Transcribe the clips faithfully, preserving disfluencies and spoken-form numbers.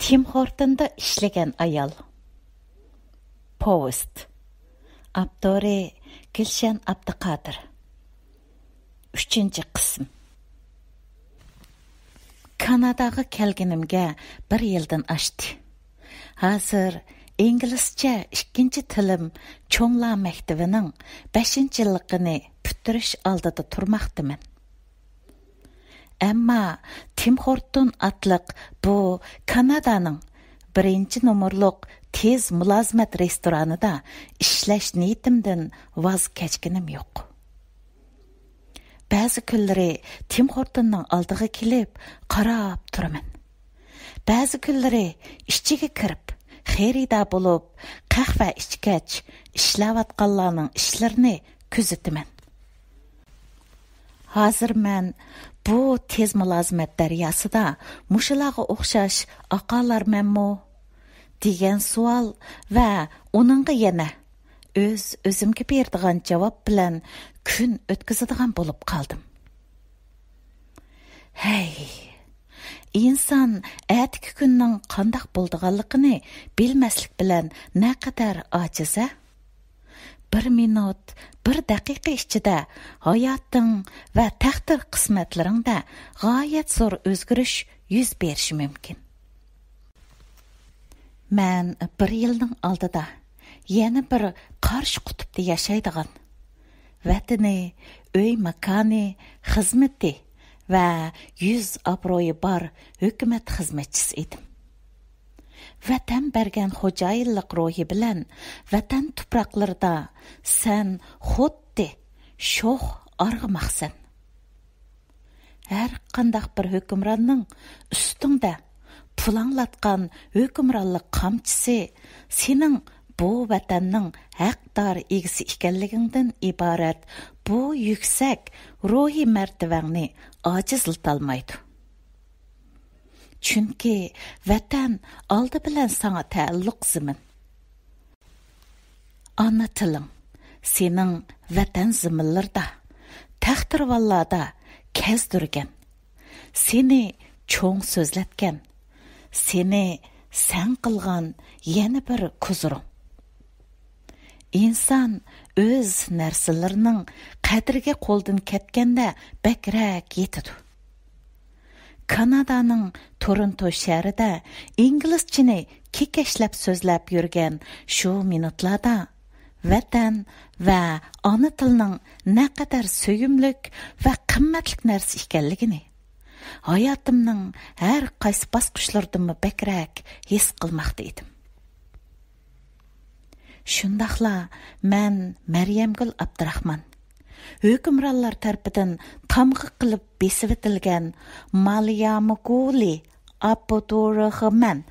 تىم خورتوندا ئىشلىگەن ئايال. پوۋېست. ئاپتورى: گۈلشەن ئابدۇقادىر. ئۈچىنچى قىسىم. كاناداغا كەلگىنىمگە بىر يىلدىن ئاشتى. ھازىر ئىنگلىزچە ئىككىنچى تىلىم چوڭلار مەكتىۋىنىڭ بەشىنچى يىللىقىنى پۈتتۈرۈش ئالدىدا تۇرماقتىمەن. ئەمما تىم خورتون ئاتلىق بۇ كانادانىڭ بىرىنچى نومۇرلۇق تېز مۇلازىمەت رېستورانىدا ئىشلەش نىيىتىمدىن ۋاز كەچكىنىم يوق. بەزى كۈنلىرى تىم خورتوننىڭ ئالدىغا كېلىپ قاراپ تۇرىمەن. بەزى كۈنلىرى ئىچىگە كىرىپ، خېرىدار بولۇپ، قەھۋە ئىچكەچ، ئىشلەۋاتقانلارنىڭ ئىشلىرىنى كۆزىتىمەن. ھازىر مەن بۇ تېز مۇلازىمەت دەرياسىدا مۇشۇلارغا ئوخشاش ئاقارلارمەنمۇ؟ دېگەن سوئال ۋە ئۇنىڭغا يەنە ئۆز-ئۆزۈمگە بېرىدىغان جاۋاب بىلەن كۈن ئۆتكۈزىدىغان بولۇپ قالدىم. ھەي، ئىنسان ئەتىكى كۈننىڭ قانداق بولىدىغانلىقىنى بىلمەسلىك بىلەن نەقەدەر ئاجىز-ە! بىر مىنۇت، بىر دەقىقە ئىچىدە ھاياتىڭ ۋە تەقدىر قىسمەتلىرىڭدە غايەت زور ئۆزگىرىش يۈز بېرىشى مۇمكىن. مەن بىر يىلنىڭ ئالدىدا يەنە بىر قارشى قۇتۇپتا ياشايدىغان، ۋەتىنى، ئۆي ماكانى، خىزمىتى ۋە يۈز ئابرۇيى بار ھۆكۈمەت خىزمەتچىسى ئىدىم. ۋەتەن بەرگەن خوجايىنلىق روھى بىلەن ۋەتەن تۇپراقلىرىدا سەن خۇددى شوخ ئارغىماقسەن. ھەر قانداق بىر ھۆكۈمراننىڭ ئۈستۈڭدە پۇلاڭلاتقان ھۆكۈمرانلىق قامچىسى سېنىڭ بۇ ۋەتەننىڭ ھەقدار ئىگىسى ئىكەنلىكىڭدىن ئىبارەت بۇ يۈكسەك روھىي مەرتىۋەڭنى ئاجىزلىتالمايدۇ. چۈنكى ۋەتەن ئالدى بىلەن ساڭا تەئەللۇق زېمىن. ئانا تىلىڭ سېنىڭ ۋەتەن زېمىنلىرىدا، تەختىراۋانلاردا كەزدۈرگەن، سېنى چوڭ سۆزلەتكەن، سېنى سەن قىلغان يەنە بىر كوزۇرۇڭ. ئىنسان ئۆز نەرسىلىرىنىڭ قەدرىگە قولدىن كەتكەندە بەكرەك يېتىدۇ. كانادانىڭ تورونتو شەھىرىدە ئىنگلىزچىنى كېكەچلەپ سۆزلەپ يۈرگەن شۇ مىنۇتلاردا ۋەتەن ۋە ئانا تىلنىڭ نەقەدەر سۆيۈملۈك ۋە قىممەتلىك نەرسە ئىكەنلىكىنى ھاياتىمنىڭ ھەر قايسى باسقۇچلىرىدىمۇ بەكرەك ھېس قىلماقتا ئىدىم. شۇنداقلا مەن مەريەمگۈل ئابدۇراخمان، ھۆكۈمرانلار تەرىپىدىن تامغا قىلىپ بېسىۋېتىلگەن ماليامۇگۇلى ئابدۇرېخىمان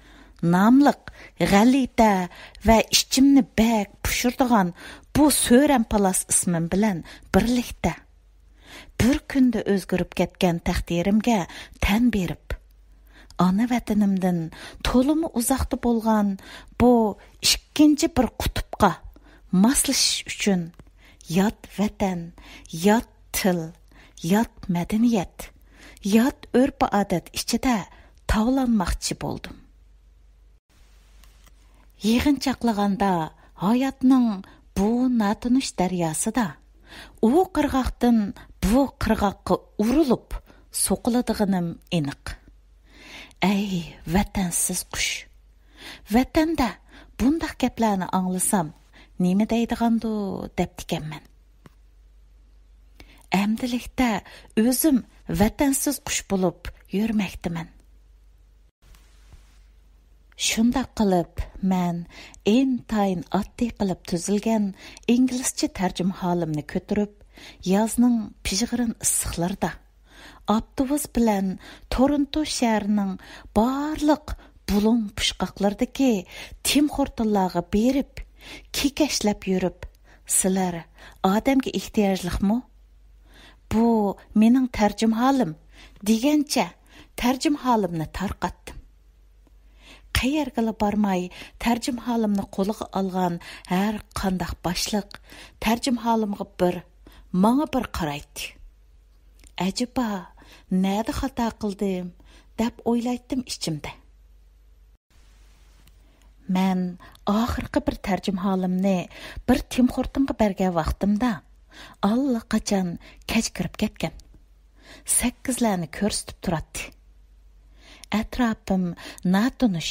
ناملىق غەلىتە ۋە ئىچىمنى بەك پۇشۇرىدىغان بۇ سۆرەمپالاس ئىسمىم بىلەن بىرلىكتە، بىر كۈندە ئۆزگىرىپ كەتكەن تەقدىرىمگە تەن بېرىپ، ئانا ۋەتىنىمدىن تولىمۇ ئۇزاقتا بولغان بۇ ئىككىنچى بىر قۇتۇپقا ماسلىشىش ئۈچۈن يات ۋەتەن، يات تىل، يات مەدەنىيەت، يات ئۆرپ-ئادەت ئىچىدە تاۋلانماقچى بولدۇم. يىغىنچاقلىغاندا، ھاياتنىڭ بۇ ناتونۇش دەرياسىدا ئۇ قىرغاقتىن بۇ قىرغاققا ئۇرۇلۇپ سوقۇلىدىغىنىم ئېنىق. ئەي، ۋەتەنسىز قۇش! ۋەتەندە بۇنداق گەپلەرنى ئاڭلىسام، نېمە دەيدىغاندۇ دەپتىكەنمەن. ئەمدىلىكتە ئۆزۈم ۋەتەنسىز قۇش بولۇپ يۈرمەكتىمەن. شۇنداق قىلىپ، مەن ئىنتايىن ئاددىي قىلىپ تۈزۈلگەن ئىنگلىزچە تەرجىمىھالىمنى كۆتۈرۈپ، يازنىڭ پىژغىرىن ئىسسىقلىرىدا ئاپتوبۇس بىلەن تورونتو شەھىرىنىڭ بارلىق بۇلۇڭ پۇچقاقلىرىدىكى تىم خورتونلارغا بېرىپ، كېكەچلەپ يۈرۈپ، «سىلەر ئادەمگە ئېھتىياجلىقمۇ؟ بۇ مېنىڭ تەرجىمىھالىم» دېگەنچە تەرجىمىھالىمنى تارقاتتىم. قەيەرگىلا بارماي، تەرجىمىھالىمنى قولىغا ئالغان ھەر قانداق باشلىق تەرجىمىھالىمغا بىر، ماڭا بىر قارايتتى. «ئەجەبا، نەدە خاتا قىلدىم؟» دەپ ئويلايتتىم ئىچىمدە. مەن ئاخىرقى بىر تەرجىمىھالىمنى بىر تىم خورتونغا بەرگەن ۋاقتىمدا، ئاللىقاچان كەچ كىرىپ كەتكەن. سەككىزلەرنى كۆرسىتىپ تۇراتتى. ئەتراپىم ناتونۇش،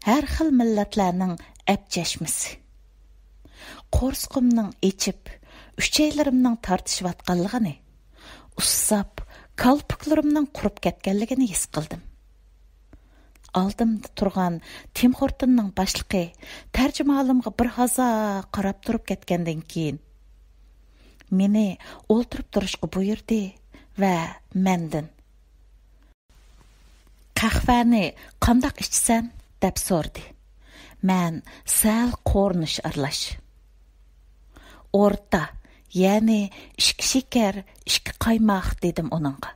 ھەر خىل مىللەتلەرنىڭ ئەپچەشمىسى. قورسىقىمنىڭ ئېچىپ، ئۈچەيلىرىمنىڭ تارتىشىۋاتقانلىقىنى، ئۇسساپ، كالپۇكلىرىمنىڭ قۇرۇپ كەتكەنلىكىنى ھېس قىلدىم. ئالدىمدا تۇرغان تىم خورتوننىڭ باشلىقى تەرجىمىھالىمغا بىر ھازا قاراپ تۇرۇپ كەتكەندىن كېيىن، مېنى ئولتۇرۇپ تۇرۇشقا بۇيرۇدى ۋە مەندىن، «قەھۋەنى قانداق ئىچىسەن؟» دەپ سورىدى. مەن سەل قورۇنۇش ئارىلاش، «ئورتا، يەنى ئىككى شېكەر، ئىككى قايماق» دېدىم ئۇنىڭغا.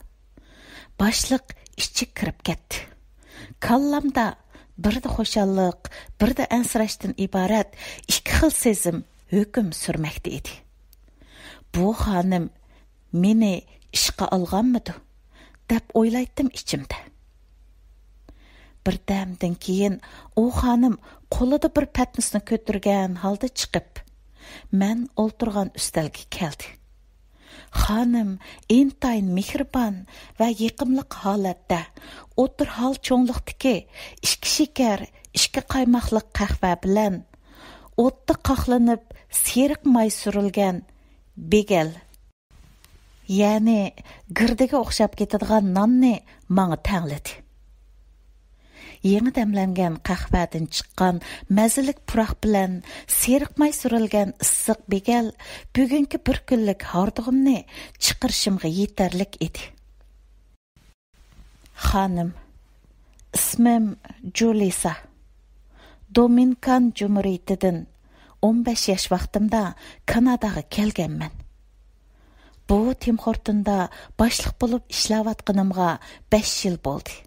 باشلىق ئىچىگە كىرىپ كەتتى. كاللامدا بىردە خۇشاللىق، بىردە ئەنسىرەشتىن ئىبارەت ئىككى خىل سېزىم ھۆكۈم سۈرمەكتە ئىدى. «بۇ خانىم مېنى ئىشقا ئالغانمىدۇ؟» دەپ ئويلايتتىم ئىچىمدە. بىردەمدىن كېيىن ئۇ خانىم قولىدا بىر پەتنۇسنى كۆتۈرگەن ھالدا چىقىپ، مەن ئولتۇرغان ئۈستەلگە كەلدى. خانىم ئىنتايىن مېھرىبان ۋە يېقىملىق ھالەتتە ئوتتۇرا ھال چوڭلۇقتىكى ئىككى شېكەر، ئىككى قايماقلىق قەھۋە بىلەن ئوتتا قاقلىنىپ سېرىق ماي سۈرۈلگەن بېگەل، يەنى گىردىگە ئوخشاپ كېتىدىغان ناننى ماڭا تەڭلىدى. يېڭى دەملەنگەن قەھۋەدىن چىققان مەززىلىك پۇراق بىلەن سېرىق ماي سۈرۈلگەن ئىسسىق بېگەل بۈگۈنكى بىر كۈنلۈك ھاردۇقۇمنى چىقىرىشىمغا يېتەرلىك ئىدى. خانىم، ئىسمىم جۇلىسا. دومىنىكان جۇمھۇرىيىتىدىن ئون بەش ياش ۋاقتىمدا كاناداغا كەلگەنمەن. بۇ تىم خورتوندا باشلىق بولۇپ ئىشلەۋاتقىنىمغا بەش يىل بولدى.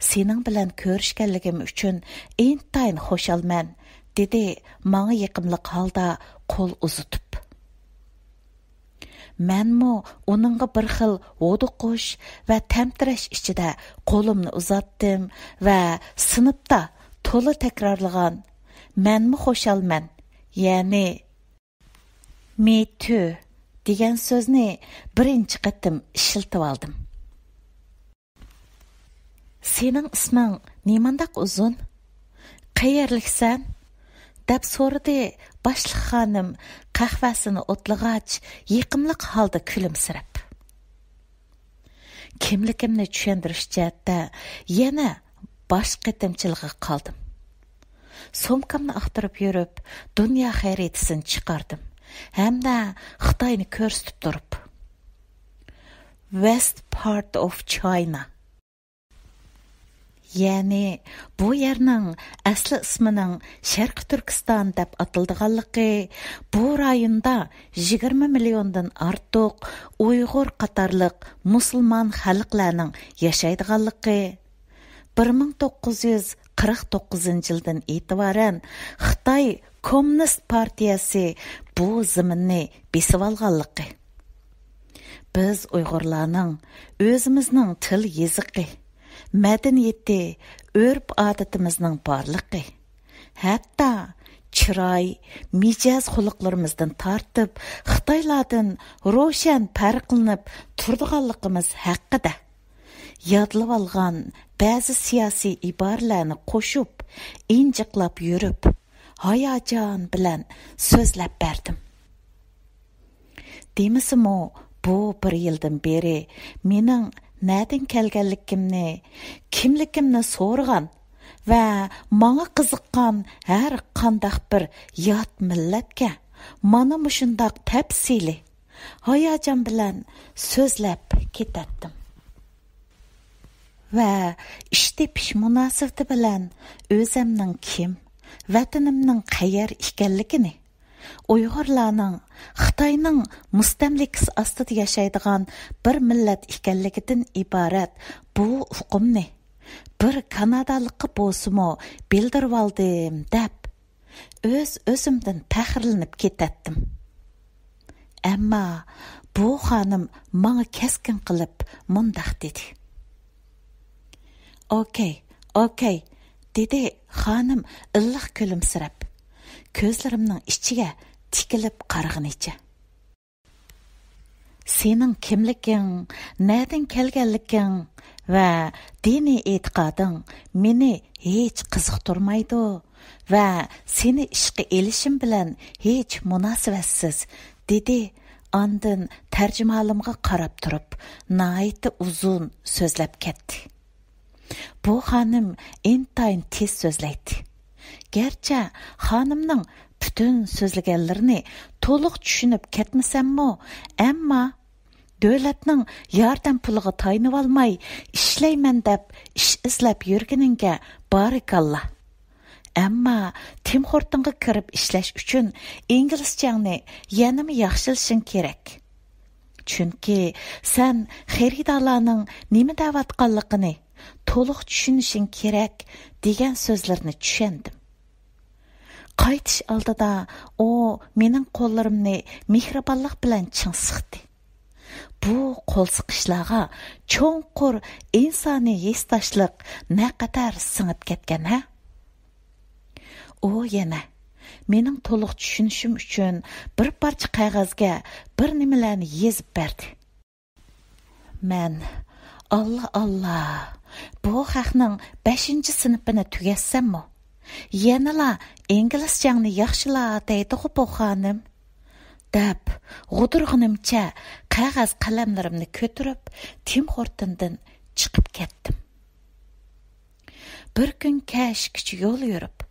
سېنىڭ بىلەن كۆرۈشكەنلىكىم ئۈچۈن ئىنتايىن خۇشالمەن، دېدى ماڭا يېقىملىق ھالدا قول ئۇزىتىپ. مەنمۇ ئۇنىڭغا بىر خىل ھودۇقۇش ۋە تەمتىرەش ئىچىدە قولۇمنى ئۇزاتتىم ۋە سىنىپتا تولا تەكرارلىغان «مەنمۇ خۇشالمەن»، يەنى «مى تۇ» دېگەن سۆزنى بىرىنچى قېتىم ئىشلىتىۋالدىم. «سېنىڭ ئىسمىڭ نېمانداق ئۇزۇن؟ قەيەرلىكسەن؟» دەپ سورىدى باشلىق خانىم قەھۋەسىنى ئوتلىغاچ، يېقىملىق ھالدا كۈلۈمسىرەپ. كىملىكىمنى چۈشەندۈرۈش جەھەتتە يەنە باش قېتىمچىلىقىغا قالدىم. سومكامنى ئاختۇرۇپ يۈرۈپ، دۇنيا خەرىتىسىنى چىقاردىم ھەمدە خىتاينى كۆرسىتىپ تۇرۇپ، «West part of China»، يەنى بۇ يەرنىڭ ئەسلى ئىسمىنىڭ شەرقىي تۈركىستان دەپ ئاتىلىدىغانلىقى، بۇ رايوندا يىگىرمە مىليوندىن ئارتۇق ئۇيغۇر قاتارلىق مۇسۇلمان خەلقلەرنىڭ ياشايدىغانلىقى، بىر مىڭ توققۇز يۈز قىرىق توققۇزىنچى يىلدىن ئېتىبارەن خىتاي كوممۇنىست پارتىيەسى بۇ زېمىننى بېسىۋالغانلىقى، بىز ئۇيغۇرلارنىڭ ئۆزىمىزنىڭ تىل يېزىقى، مەدەنىيىتى، ئۆرپ-ئادىتىمىزنىڭ بارلىقى، ھەتتا چىراي، مىجەز-خۇلقلىرىمىزدىن تارتىپ خىتايلاردىن روشەن پەرقلىنىپ تۇرىدىغانلىقىمىز ھەققىدە يادلىۋالغان بەزى سىياسىي ئىبارىلەرنى قوشۇپ، ئىنجىقلاپ يۈرۈپ، ھاياجان بىلەن سۆزلەپ بەردىم. دېمىسىمۇ، بۇ بىر يىلدىن بېرى مېنىڭ نەدىن كەلگەنلىكىمنى، كىملىكىمنى سورىغان ۋە ماڭا قىزىققان ھەر قانداق بىر يات مىللەتكە مانا مۇشۇنداق تەپسىلىي، ھاياجان بىلەن سۆزلەپ كېتەتتىم. ۋە ئىش تېپىش مۇناسىۋىتى بىلەن ئۆزەمنىڭ كىم، ۋەتىنىمنىڭ قەيەر ئىكەنلىكىنى، ئۇيغۇرلارنىڭ خىتاينىڭ مۇستەملىكىسى ئاستىدا ياشايدىغان بىر مىللەت ئىكەنلىكىدىن ئىبارەت بۇ ئۇقۇمنى بىر كانادالىققا بولسىمۇ بىلدۈرۈۋالدىم دەپ، ئۆز-ئۆزۈمدىن پەخىرلىنىپ كېتەتتىم. ئەمما بۇ خانىم ماڭا كەسكىن قىلىپ مۇنداق دېدى: «ئوكەي، ئوكەي، دېدى خانىم ئىللىق كۈلۈمسىرەپ، كۆزلىرىمنىڭ ئىچىگە تىكىلىپ قارىغىنىچە. سېنىڭ كىملىكىڭ، نەدىن كەلگەنلىكىڭ ۋە دىنىي ئېتىقادىڭ مېنى ھېچ قىزىقتۇرمايدۇ ۋە سېنى ئىشقا ئېلىشىم بىلەن ھېچ مۇناسىۋەتسىز، دېدى. ئاندىن تەرجىمىھالىمغا قاراپ تۇرۇپ، ناھايىتى ئۇزۇن سۆزلەپ كەتتى. بۇ خانىم ئىنتايىن تېز سۆزلەيتتى. گەرچە خانىمنىڭ پۈتۈن سۆزلىگەنلىرىنى تولۇق چۈشىنىپ كەتمىسەممۇ، ئەمما دۆلەتنىڭ ياردەم پۇلىغا تايىنىۋالماي ئىشلەيمەن دەپ ئىش ئىزلەپ يۈرگىنىڭگە بارىكاللا. ئەمما تىم خورتونغا كىرىپ ئىشلەش ئۈچۈن ئىنگلىزچەڭنى يەنىمۇ ياخشىلىشىڭ كېرەك. چۈنكى سەن خېرىدارلارنىڭ نېمە دەۋاتقانلىقىنى تولۇق چۈشىنىشىڭ كېرەك، دېگەن سۆزلىرىنى چۈشەندىم. قايتىش ئالدىدا ئۇ مېنىڭ قوللىرىمنى مېھرىبانلىق بىلەن چىڭ سىقتى. بۇ قول سىقىشلارغا چوڭقۇر ئىنسانىي ھېسداشلىق نەقەدەر سىڭىپ كەتكەن ھە؟ ئۇ يەنە مېنىڭ تولۇق چۈشىنىشىم ئۈچۈن بىر پارچە قەغەزگە بىر نېمىلەرنى يېزىپ بەردى. مەن، ئاللا، ئاللا، بۇ خەقنىڭ بەشىنچى سىنىپىنى تۈگەتسەممۇ، يەنىلا ئىنگلىزچەڭنى ياخشىلا دەيدىغۇ بۇ خانىم، دەپ، غۇدۇرغىنىمچە قەغەز قەلەملىرىمنى كۆتۈرۈپ، تىم خورتوندىن چىقىپ كەتتىم. بىر كۈن كەچكىچە يول يۈرۈپ،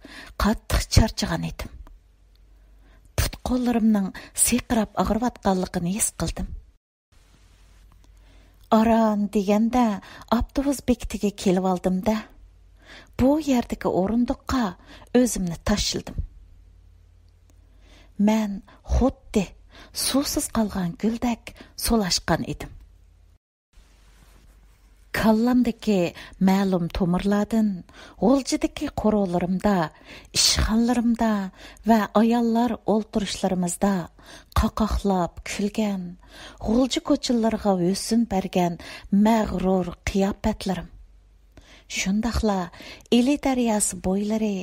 قاتتىق چارچىغان ئىدىم. پۇت-قوللىرىمنىڭ سىرقىراپ ئاغرىۋاتقانلىقىنى ھېس قىلدىم. ئاران دېگەندە ئاپتوبۇس بېكىتىگە كېلىۋالدىم-دە، بۇ يەردىكى ئورۇندۇققا ئۆزۈمنى تاشلىدىم. مەن خۇددى سۇسىز قالغان گۈلدەك سولاشقان ئىدىم. كاللامدىكى مەلۇم تومۇرلاردىن غۇلجىدىكى قورۇلىرىمدا، ئىشخانىلىرىمدا ۋە ئاياللار ئولتۇرۇشلىرىمىزدا قاقاقلاپ كۈلگەن، غۇلجا كوچىلىرىغا ھۆسن بەرگەن مەغرۇر قىياپەتلىرىم، شۇنداقلا ئىلى دەرياسى بويلىرى،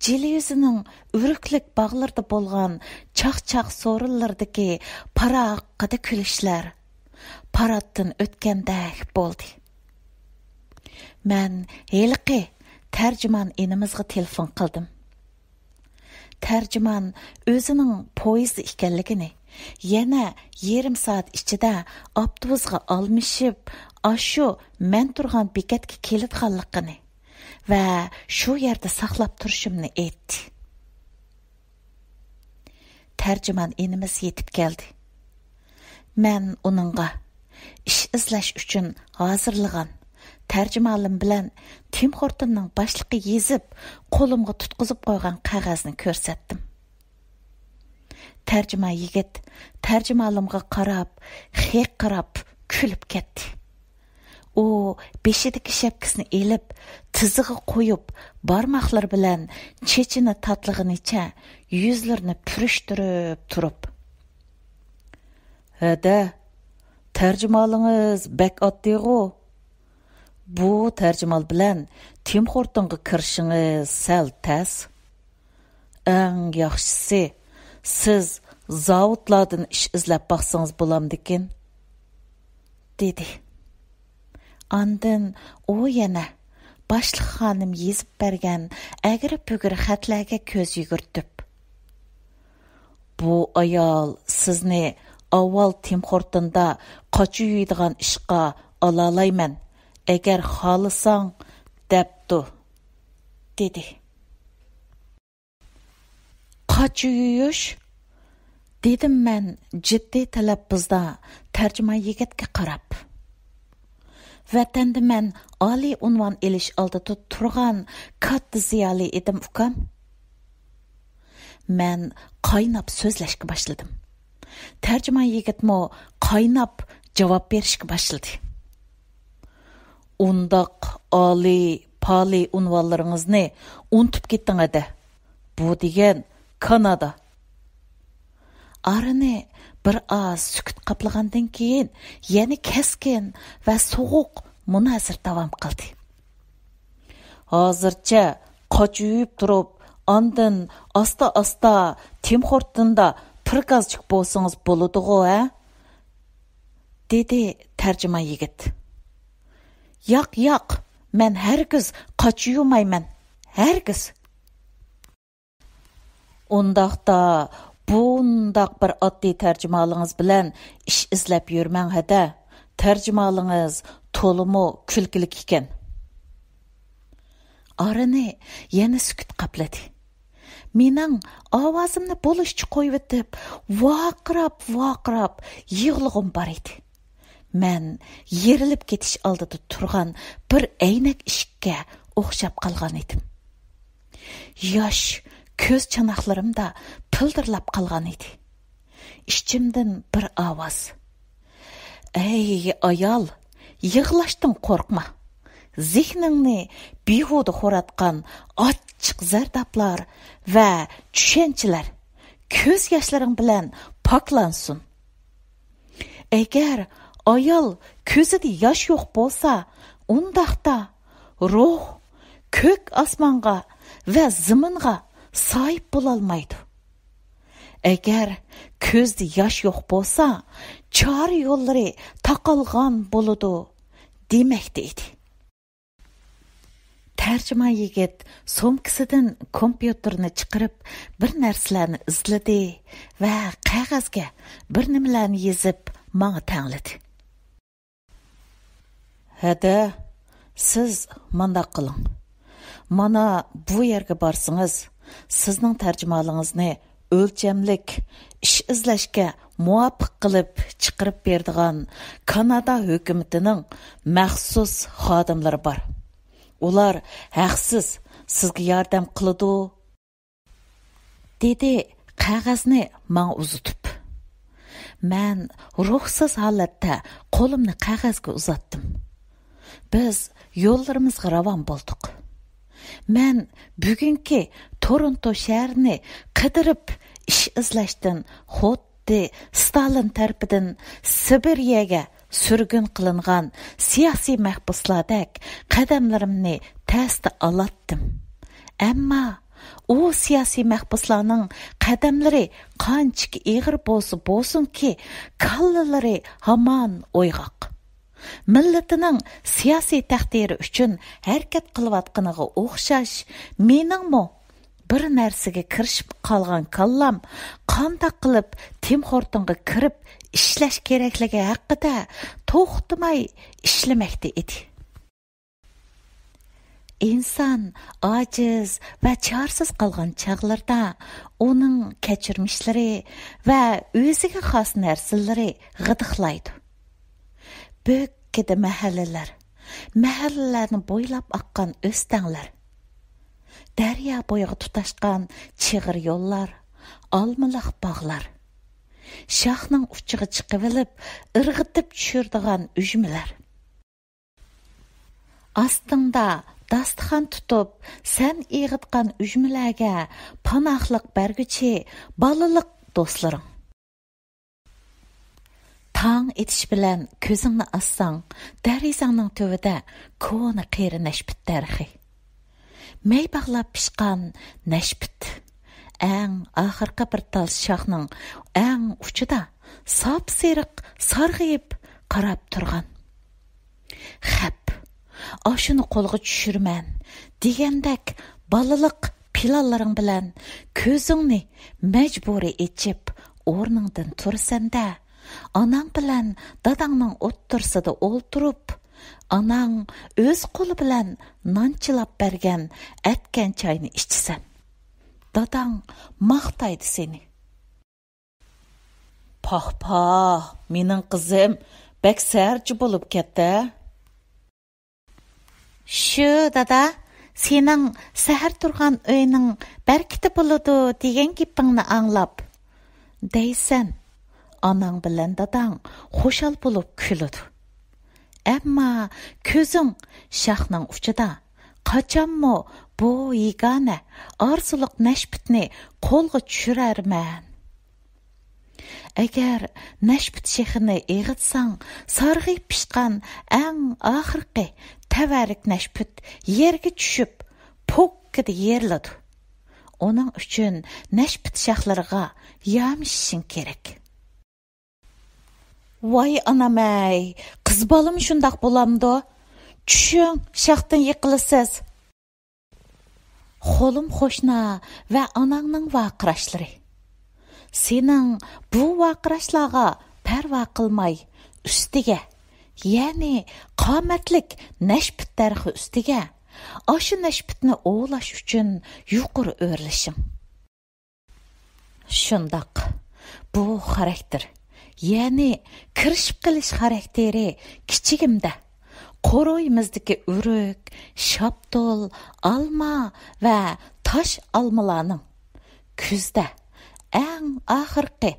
جىلى يۈزىنىڭ ئۆرۈكلۈك باغلىرىدا بولغان چاقچاق سورۇنلىرىدىكى پاراققىدە كۈلۈشلەر، پاراتتىن ئۆتكەندەك بولدى. مەن ھېلىقى تەرجىمان ئىنىمىزغا تېلېفون قىلدىم. تەرجىمان ئۆزىنىڭ پويىزدا ئىكەنلىكىنى، يەنە يېرىم سائەت ئىچىدە ئاپتوبۇسقا ئالمىشىپ، ئاشۇ مەن تۇرغان بېكەتكە كېلىدىغانلىقىنى ۋە شۇ يەردە ساقلاپ تۇرۇشۇمنى ئېيتتى. تەرجىمان ئىنىمىز يېتىپ كەلدى. مەن ئۇنىڭغا ئىش ئىزلەش ئۈچۈن ھازىرلىغان تەرجىمىھالىم بىلەن تىم خورتوننىڭ باشلىقى يېزىپ، قولۇمغا تۇتقۇزۇپ قويغان قەغەزنى كۆرسەتتىم. تەرجىمان يىگىت تەرجىمىھالىمغا قاراپ، خىرقىراپ كۈلۈپ كەتتى. ئۇ بېشىدىكى شەپكىسىنى ئېلىپ، تىزىغا قويۇپ، بارماقلىرى بىلەن چېچىنى تاتلىغىنىچە يۈزلىرىنى پۈرۈشتۈرۈپ تۇرۇپ، ھەدە، تەرجىمىھالىڭىز بەك ئاددىيغۇ. بۇ تەرجىمىھال بىلەن تىم خورتونغا كىرىشىڭىز سەل تەس. ئەڭ ياخشىسى، سىز زاۋۇتلاردىن ئىش ئىزلەپ باقسىڭىز بولامدىكىن؟ دېدى. ئاندىن ئۇ يەنە باشلىق خانىم يېزىپ بەرگەن ئەگرى-بۈگرى خەتلەرگە كۆز يۈگۈرتۈپ، بۇ ئايال سىزنى ئاۋۋال تىم خورتوندا قاچا يۇيىدىغان ئىشقا ئالالايمەن، ئەگەر خالىساڭ، دەپتۇ، دېدى. قاچا يۇيۇش؟ دېدىم مەن جىددىي تەلەپپۇزدا تەرجىمان يىگىتكە قاراپ. ۋەتەندە مەن ئالىي ئۇنۋان ئېلىش ئالدىدا تۇرغان كاتتا زىيالىي ئىدىم، ئۇكام. مەن قايناپ سۆزلەشكە باشلىدىم. تەرجىمان يىگىتمۇ قايناپ جاۋاب بېرىشكە باشلىدى. ئۇنداق ئالىي، پالىي ئۇنۋانلىرىڭىزنى ئۇنتۇپ كېتىڭ ھەدە. بۇ دېگەن كانادا. ئارىنى بىر ئاز سۈكۈت قاپلىغاندىن كېيىن يەنە كەسكىن ۋە سوغۇق مۇنازىرە داۋام قىلدى. ھازىرچە قاچا يۇيۇپ تۇرۇپ، ئاندىن ئاستا-ئاستا تىم خورتوندا پىركازچىك بولسىڭىز بولىدىغۇ، ھە؟» دېدى تەرجىمان يىگىت. «ياق، ياق، مەن ھەرگىز قاچا يۇمايمەن، ھەرگىز.» «ئۇنداقتا بۇنداق بىر ئاددىي تەرجىمىھالىڭىز بىلەن ئىش ئىزلەپ يۈرمەڭ ھەدە، تەرجىمىھالىڭىز تولىمۇ كۈلكىلىك ئىكەن.» ئارىنى يەنە سۈكۈت قاپلىدى. مېنىڭ ئاۋازىمنى بولۇشىچە قويۇۋېتىپ، ۋارقىراپ-ۋارقىراپ يىغلىغۇم بار ئىدى. مەن يېرىلىپ كېتىش ئالدىدا تۇرغان بىر ئەينەك ئىشىككە ئوخشاپ قالغان ئىدىم. ياش كۆز چاناقلىرىمدا پىلدىرلاپ قالغان ئىدى. ئىچىمدىن بىر ئاۋاز: «ئەي ئايال، يىغلاشتىن قورقما. زېھنىڭنى بىھۇدە خوراتقان ئاچچىق زەردابلار ۋە چۈشەنچىلەر كۆز ياشلىرىڭ بىلەن پاكلانسۇن. ئەگەر ئايال كۆزىدە ياش يوق بولسا، ئۇنداقتا روھ كۆك ئاسمانغا ۋە زېمىنغا ساھىب بولالمايدۇ. ئەگەر كۆزدە ياش يوق بولسا، چارە يوللىرى تاقالغان بولىدۇ» دېمەكتە ئىدى. تەرجىمان يىگىت سومكىسىدىن كومپيۇتېرنى چىقىرىپ، بىر نەرسىلەرنى ئىزلىدى ۋە قەغەزگە بىر نېمىلەرنى يېزىپ، ماڭا تەڭلىدى. «ھەدە، سىز مانداق قىلىڭ. مانا بۇ يەرگە بارسىڭىز، سىزنىڭ تەرجىمىھالىڭىزنى ئۆلچەملىك ئىش ئىزلەشكە مۇۋاپىق قىلىپ چىقىرىپ بېرىدىغان كانادا ھۆكۈمىتىنىڭ مەخسۇس خادىملىرى بار. ئۇلار ھەقسىز سىزگە ياردەم قىلىدۇ»، دېدى قەغەزنى ماڭا ئۇزىتىپ. مەن روھسىز ھالەتتە قولۇمنى قەغەزگە ئۇزاتتىم. بىز يوللىرىمىزغا راۋان بولدۇق. مەن بۈگۈنكى تورونتو شەھىرىنى قىدىرىپ ئىش ئىزلەشتىن خۇددى ستالىن تەرىپىدىن سىبىرىيەگە سۈرگۈن قىلىنغان سىياسىي مەھبۇسلاردەك قەدەملىرىمنى تەستە ئالاتتىم. ئەمما ئۇ سىياسىي مەھبۇسلارنىڭ قەدەملىرى قانچىكى ئېغىر بولسا بولسۇنكى، كاللىلىرى ھامان ئويغاق. مىللىتىنىڭ سىياسىي تەقدىرى ئۈچۈن ھەرىكەت قىلىۋاتقىنىغا ئوخشاش، مېنىڭمۇ بىر نەرسىگە كىرىشىپ قالغان كاللام قانداق قىلىپ تىم خورتونغا كىرىپ ئىشلەش كېرەكلىكى ھەققىدە توختىماي ئىشلىمەكتە ئىدى. ئىنسان ئاجىز ۋە چارىسىز قالغان چاغلىرىدا ئۇنىڭ كەچۈرمىشلىرى ۋە ئۆزىگە خاس نەرسىلىرى غىدىقلايدۇ. بۆككىدە مەھەللىلەر، مەھەللىلەرنى بويلاپ ئاققان ئۆستەڭلەر، دەريا بويىغا تۇتاشقان چىغىر يوللار، ئالمىلىق باغلار، شاخنىڭ ئۇچىغا چىقىۋېلىپ ئىرغىتىپ چۈشۈرىدىغان ئۈجمىلەر. ئاستىڭدا داستىخان تۇتۇپ، سەن ئېغىتقان ئۈجمىلەرگە پاناھلىق بەرگۈچى بالىلىق دوستلىرىڭ. تاڭ ئېتىش بىلەن كۆزۈڭنى ئاچساڭ، دېرىزەڭنىڭ تۈۋىدە كونا قېرى نەشپۈت دەرىخى. مەي باغلاپ پىشقان نەشپۈت. ئەڭ ئاخىرقى بىر تال شاخنىڭ ئەڭ ئۇچىدا ساپسېرىق سارغىيىپ قاراپ تۇرغان. خەپ، ئاشۇنى قولغا چۈشۈرىمەن دېگەندەك بالىلىق پىلانلىرىڭ بىلەن كۆزۈڭنى مەجبۇرىي ئېچىپ ئورنۇڭدىن تۇرىسەن-دە، ئاناڭ بىلەن داداڭنىڭ ئوتتۇرىسىدا ئولتۇرۇپ، ئاناڭ ئۆز قولى بىلەن نان چىلاپ بەرگەن ئەتكەن چاينى ئىچىسەن. داداڭ ماختايدۇ سېنى. پاھ، پاھ، مېنىڭ قىزىم بەك سەھەرچى بولۇپ كەتتى. شۇ، دادا، سېنىڭ سەھەر تۇرغان ئۆينىڭ بەرىكىتى بولىدۇ دېگەن گېپىڭنى ئاڭلاپ، دەيسەن. ئاناڭ بىلەن داداڭ خۇشال بولۇپ كۈلىدۇ. ئەمما كۆزۈڭ شاخنىڭ ئۇچىدا. قاچانمۇ بۇ يېگانە ئارزۇلۇق نەشپۈتنى قولغا چۈشۈرەرمەن. ئەگەر نەشپۈت شېخىنى ئېغىتساڭ، سارغىيىپ پىشقان ئەڭ ئاخىرقى تەۋەررۈك نەشپۈت يەرگە چۈشۈپ، پوك يېرىلىدۇ. ئۇنىڭ ئۈچۈن نەشپۈت شاخلىرىغا يامىشىشىڭ كېرەك. ۋاي ئانام-ئەي، قىز بالىمۇ شۇنداق بولامدۇ؟ چۈشۈڭ، شاختىن يىقىلىسىز. خولۇم قوشنا ۋە ئاناڭنىڭ ۋارقىراشلىرى. سېنىڭ بۇ ۋارقىراشلارغا پەرۋا قىلماي، ئۈستىگە، يەنى قامەتلىك نەشپۈت دەرىخى ئۈستىگە، ئاشۇ نەشپۈتنى ئوۋلاش ئۈچۈن يۇقىرى ئۆرلىشىڭ. شۇنداق، بۇ خاراكتېر، يەنى كىرىشىپ قېلىش خاراكتېرى كىچىكىمدە قورۇيىمىزدىكى ئۆرۈك، شاپتۇل، ئالما ۋە تاش ئالمىلارنىڭ كۈزدە ئەڭ ئاخىرقى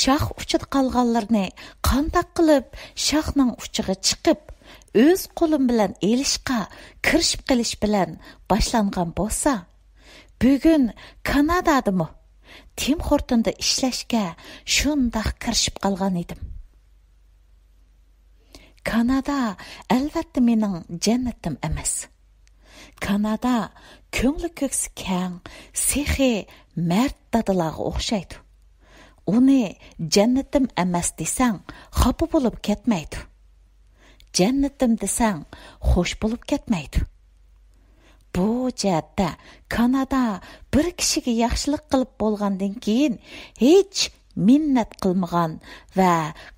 شاخ ئۇچىدا قالغانلىرىنى قانداق قىلىپ شاخنىڭ ئۇچىغا چىقىپ، ئۆز قولۇم بىلەن ئېلىشقا كىرىشىپ قېلىش بىلەن باشلانغان بولسا، بۈگۈن كانادادىمۇ تىم خورتوندا ئىشلەشكە شۇنداق كىرىشىپ قالغان ئىدىم. كانادا، ئەلۋەتتە، مېنىڭ جەننىتىم ئەمەس. كانادا كۆڭلى كۆكسى كەڭ، سېخىي، مەرد دادىلارغا ئوخشايدۇ. ئۇنى جەننىتىم ئەمەس دېسەڭ، خاپا بولۇپ كەتمەيدۇ. جەننىتىم دېسەڭ، خوش بولۇپ كەتمەيدۇ. بۇ جەھەتتە كانادا بىر كىشىگە ياخشىلىق قىلىپ بولغاندىن كېيىن ھېچ مىننەت قىلمىغان ۋە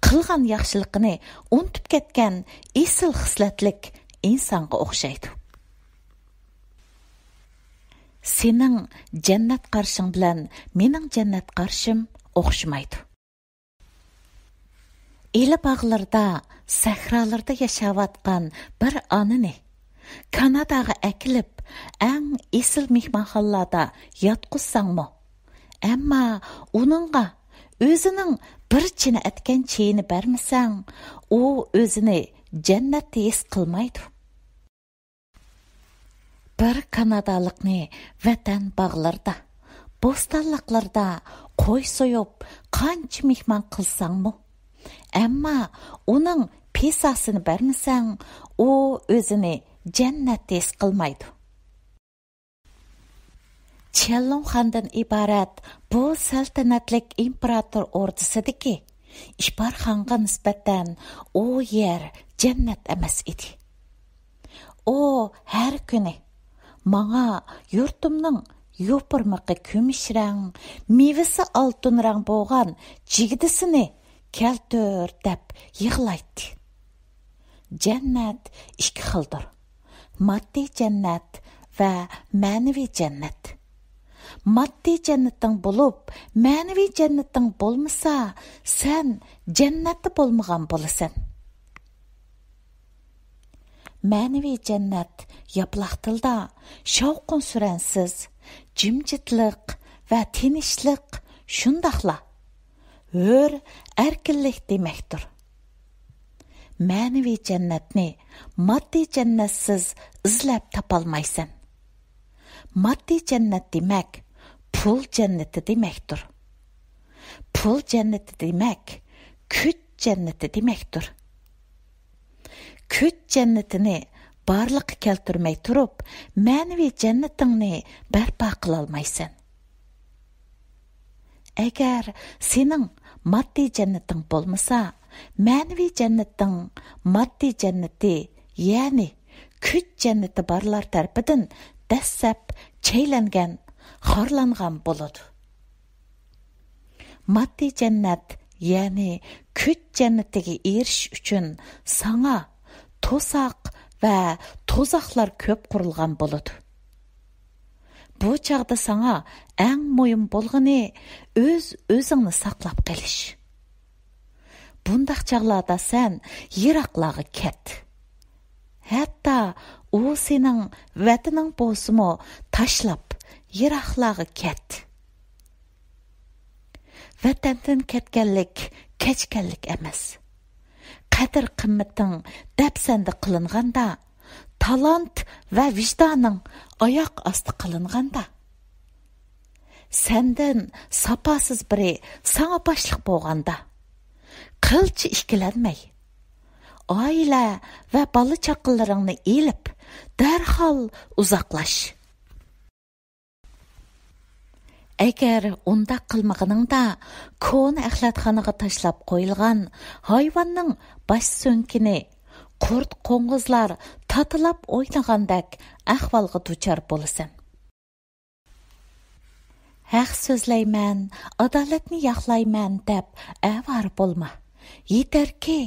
قىلغان ياخشىلىقىنى ئۇنتۇپ كەتكەن ئېسىل خىسلەتلىك ئىنسانغا ئوخشايدۇ. سېنىڭ جەننەت قارىشىڭ بىلەن مېنىڭ جەننەت قارىشىم ئوخشىمايدۇ. ئىلى باغلىرىدا، سەھرالىرىدا ياشاۋاتقان بىر ئانىنى كاناداغا ئەكېلىپ، ئەڭ ئېسىل مېھمانخانىلاردا ياتقۇزساڭمۇ، ئەمما ئۇنىڭغا ئۆزىنىڭ بىر چىنە ئەتكەن چېيىنى بەرمىسەڭ، ئۇ ئۆزىنى جەننەتتە ھېس قىلمايدۇ. بىر كانادالىقنى ۋەتەن باغلىرىدا، بوستانلىقلىرىدا قوي سويۇپ، قانچە مېھمان قىلساڭمۇ، ئەمما ئۇنىڭ پىساسىنى بەرمىسەڭ، ئۇ ئۆزىنى جەننەتتە ھېس قىلمايدۇ. چيەنلۇڭخاندىن ئىبارەت بۇ سەلتەنەتلىك ئىمپېراتور ئوردىسىدىكى ئىپارخانغا نىسبەتەن ئۇ يەر جەننەت ئەمەس ئىدى. ئۇ ھەر كۈنى ماڭا يۇرتۇمنىڭ يوپۇرمىقى كۈمۈش رەڭ، مېۋىسى ئالتۇن رەڭ بولغان جىگدىسىنى كەلتۈر دەپ يىغلايتتى. جەننەت ئىككى خىلدۇر، ماددىي جەننەت ۋە مەنىۋى جەننەت. ماددىي جەننىتىڭ بولۇپ، مەنىۋى جەننىتىڭ بولمىسا، سەن جەننەتتە بولمىغان بولىسەن. مەنىۋى جەننەت ياپىلاق تىلدا شاۋقۇن-سۈرەنسىز، جىمجىتلىق ۋە تىنچلىق، شۇنداقلا ھۆر ئەركىنلىك دېمەكتۇر. مەنىۋى جەننەتنى ماددىي جەننەتسىز ئىزلەپ تاپالمايسەن. ماددىي جەننەت دېمەك، پۇل جەننىتى دېمەكتۇر. پۇل جەننىتى دېمەك، كۈچ جەننىتى دېمەكتۇر. كۈچ جەننىتىنى بارلىققا كەلتۈرمەي تۇرۇپ، مەنىۋى جەننىتىڭنى بەرپا قىلالمايسەن. ئەگەر سېنىڭ ماددىي جەننىتىڭ بولمىسا، مەنىۋى جەننىتىڭ ماددىي جەننىتى، يەنى كۈچ جەننىتى بارلار تەرىپىدىن دەسسەپ چەيلەنگەن، خارلانغان بولىدۇ. ماددىي جەننەت، يەنى كۈچ جەننىتىگە ئېرىشىش ئۈچۈن ساڭا توساق ۋە تۇزاقلار كۆپ قۇرۇلغان بولىدۇ. بۇ چاغدا ساڭا ئەڭ مۇھىم بولغىنى ئۆز-ئۆزۈڭنى ساقلاپ قېلىش. بۇنداق چاغلاردا سەن يىراقلارغا كەت. ھەتتا ئۇ سېنىڭ ۋەتىنىڭ بولسىمۇ، تاشلاپ يىراقلارغا كەت. ۋەتەندىن كەتكەنلىك كەچكەنلىك ئەمەس. قەدىر-قىممىتىڭ دەپسەندە قىلىنغاندا، تالانت ۋە ۋىجدانىڭ ئاياق ئاستى قىلىنغاندا، سەندىن ساپاسىز بىرى ساڭا باشلىق بولغاندا، قىلچە ئىككىلەنمەي، ئائىلە ۋە بالا-چاقىلىرىڭنى ئېلىپ، دەرھال ئۇزاقلاش. ئەگەر ئۇنداق قىلمىغىنىڭدا، كونا ئەخلەتخانىغا تاشلاپ قويۇلغان ھايۋاننىڭ باش سۆڭىكىنى قۇرت-قوڭغۇزلار تاتىلاپ ئوينىغاندەك ئەھۋالغا دۇچار بولىسەن. ھەق سۆزلەيمەن، ئادالەتنى ياقلايمەن دەپ ئاۋارە بولما. يېتەركى،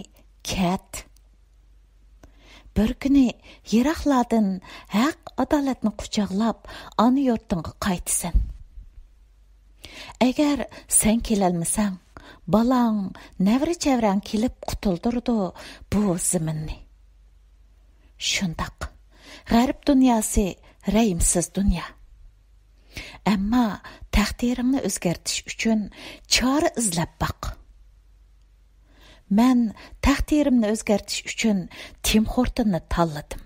كەت. بىر كۈنى يىراقلاردىن ھەق، ئادالەتنى قۇچاقلاپ، ئانا يۇرتۇڭغا قايتىسەن. ئەگەر سەن كېلەلمىسەڭ، بالاڭ، نەۋرە-چەۋرەڭ كېلىپ قۇتۇلدۇرىدۇ بۇ زېمىننى. شۇنداق، غەرب دۇنياسى رەھىمسىز دۇنيا. ئەمما تەقدىرىڭنى ئۆزگەرتىش ئۈچۈن چارە ئىزلەپ باق. مەن تەقدىرىمنى ئۆزگەرتىش ئۈچۈن تىم خورتوننى تاللىدىم.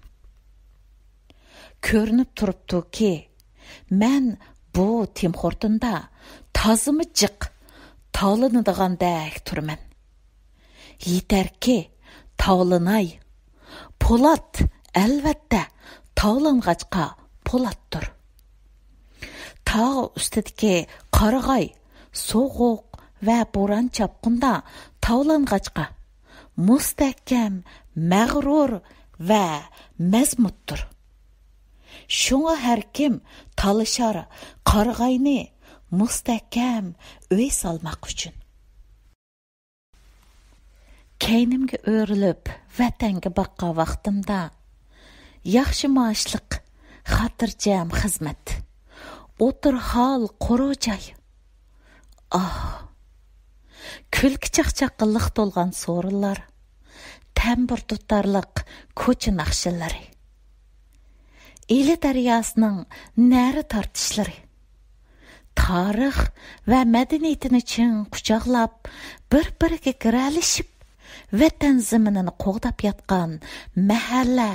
كۆرۈنۈپ تۇرۇپتۇكى، مەن بۇ تىم خورتوندا تازىمۇ جىق تاۋلىنىدىغاندەك تۇرىمەن. يېتەركى، تاۋلىناي. پولات، ئەلۋەتتە، تاۋلانغاچقا پولاتتۇر. تاغ ئۈستىدىكى قارىغاي، سوغۇق ۋە بوران-چاپقۇندا تاۋلانغاچقا، مۇستەھكەم، مەغرۇر ۋە مەزمۇتتۇر. شۇڭا ھەر كىم تالىشار قارىغاينى مۇستەھكەم ئۆي سالماق ئۈچۈن. كەينىمگە ئۆرۈلۈپ ۋەتەنگە باققان ۋاقتىمدا، ياخشى مائاشلىق، خاتىرجەم خىزمەت، ئوتتۇرا ھال، قورۇ جاي. ئاھ! كۈلكە-چاقچاققا لىق تولغان سورۇنلار، تەمبۇر دۇتارلىق كوچا ناخشىلىرى، ئىلى دەرياسىنىڭ نەرە تارتىشلىرى، تارىخ ۋە مەدەنىيىتىنى چىڭ قۇچاقلاپ، بىر-بىرىگە گىرەلىشىپ، ۋەتەن زېمىنىنى قوغداپ ياتقان مەھەللە،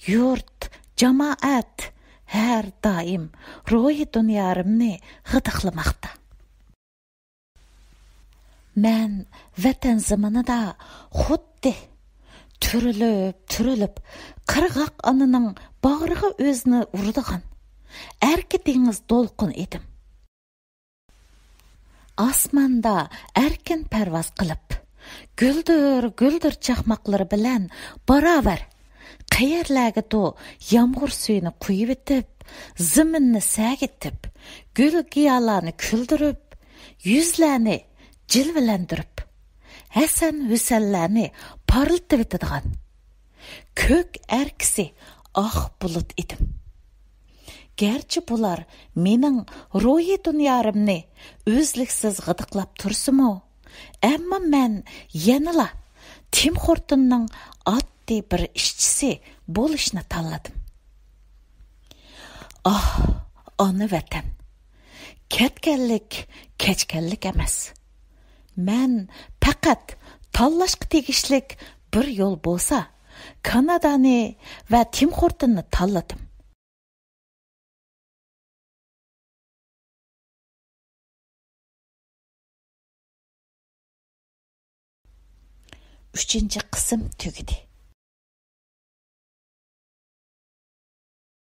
يۇرت، جامائەت ھەر دائىم روھىي دۇنيارىمنى غىدىقلىماقتا. مەن ۋەتەن زېمىنىدا خۇددى تۈرۈلۈپ، تۈرۈلۈپ، قىرغاق ئانىنىڭ باغرىغا ئۆزىنى ئۇرىدىغان ئەركە دېڭىز دولقۇن ئىدىم. ئاسماندا ئەركىن پەرۋاز قىلىپ، گۈلدۈر-گۈلدۈر چاقماقلىرى بىلەن باراۋەر قەيەرلەرگىدۇ يامغۇر سۈيىنى قۇيۇۋېتىپ، زېمىننى سەگىتىپ، گۈل-گىيالارنى كۈلدۈرۈپ، يۈزلەرنى جىلۋىلەندۈرۈپ، ھەسەن-ھۈسەنلەرنى پارلىتىۋېتىدىغان كۆك ئەركىسى ئاق بۇلۇت ئىدىم. گەرچە بۇلار مېنىڭ روھىي دۇنيارىمنى ئۈزلۈكسىز غىدىقلاپ تۇرسىمۇ، ئەمما مەن يەنىلا تىم خورتوننىڭ ئاددىي بىر ئىشچىسى بولۇشنى تاللىدىم. ئاھ، ئانا ۋەتەن! كەتكەنلىك كەچكەنلىك ئەمەس. مەن پەقەت تاللاشقا تېگىشلىك بىر يول بولسا، كانادانى ۋە تىم خورتوننى تاللىدىم. ئۈچىنچى قىسىم تۈگىدى.